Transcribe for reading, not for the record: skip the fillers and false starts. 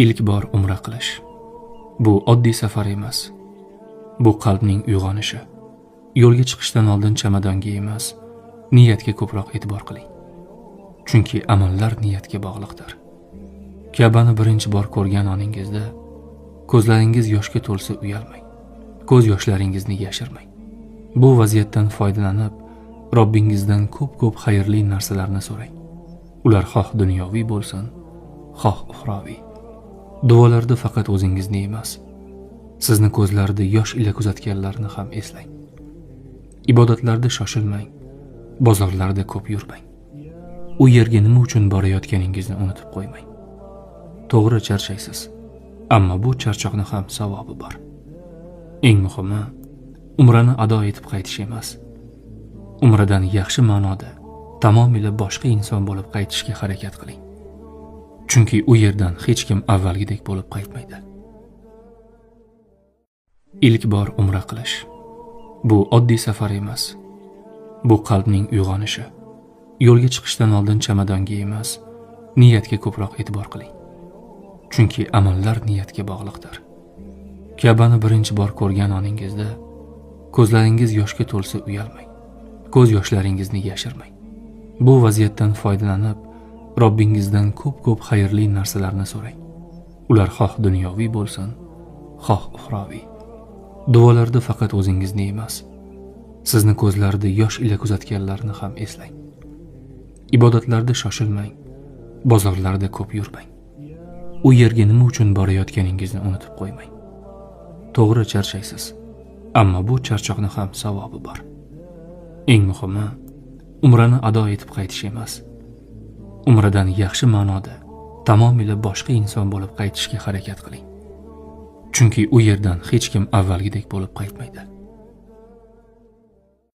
Ilk bor umra qilish. Bu oddiy safar emas. Bu qalbning uyg'onishi. Yo'lga chiqishdan oldin chamadonga emas, niyatga ko'proq e'tibor qiling. Chunki amallar niyatga bog'liqdir. Ka'bani birinchi bor ko'rgan oningizda ko'zlaringiz yoshga to'lsa uyalmang. Ko'z yoshlaringizni yashirmang. Bu vaziyatdan foydalanib, Robbingizdan ko'p-ko'p xayrli narsalarni so'rang. Ular xoh dunyoviy bo'lsin, xoh uxroviy. Duolarda faqat o'zingizni emas, sizni ko'zlarida yosh ila kuzatganlarni ham eslang. Ibodatlarda shoshilmang, bozorlarda ko'p yurmang. U yerga nima uchun borayotganingizni unutib qo'ymang. To'g'ri charchaysiz, ammo bu charchoqni ham savobi bor. Eng muhimi, umrani ado etib qaytish emas. Umradan yaxshi ma'noda tamomila boshqa inson bo'lib qaytishga harakat qiling. Chunki u yerdan hech kim avvalgidek bo'lib qaytmaydi. Ilk bor umra qilish. Bu oddiy safar emas. Bu qalbning uyg'onishi. Yo'lga chiqishdan oldin chamadonga emas, niyatga ko'proq e'tibor qiling. Chunki amallar niyatga bog'liqdir. Ka'bani birinchi bor ko'rgan oningizda ko'zlaringiz yoshga to'lsa uyalmang. Ko'z yoshlaringizni yashirmang. Bu vaziyatdan foydalanib, Robbingizdan ko'p-ko'p xayrli narsalarni so'rang. Ular xoh dunyoviy bo'lsin, xoh uxroviy. Duolarda faqat o'zingizni emas, sizni ko'zlarida yosh ila kuzatganlarni ham eslang. Ibodatlarda shoshilmang, bozorlarda ko'p yurmang. U yerga nima uchun borayotganingizni unutib qo'ymang. To'g'ri charchaysiz, ammo bu charchoqni ham savobi bor. Eng muhimi, umrani ado etib qaytish emas. Umradan yaxshi ma'noda tamomila boshqa inson bo'lib qaytishga harakat qiling. Chunki u yerdan hech kim avvalgidek bo'lib qaytmaydi.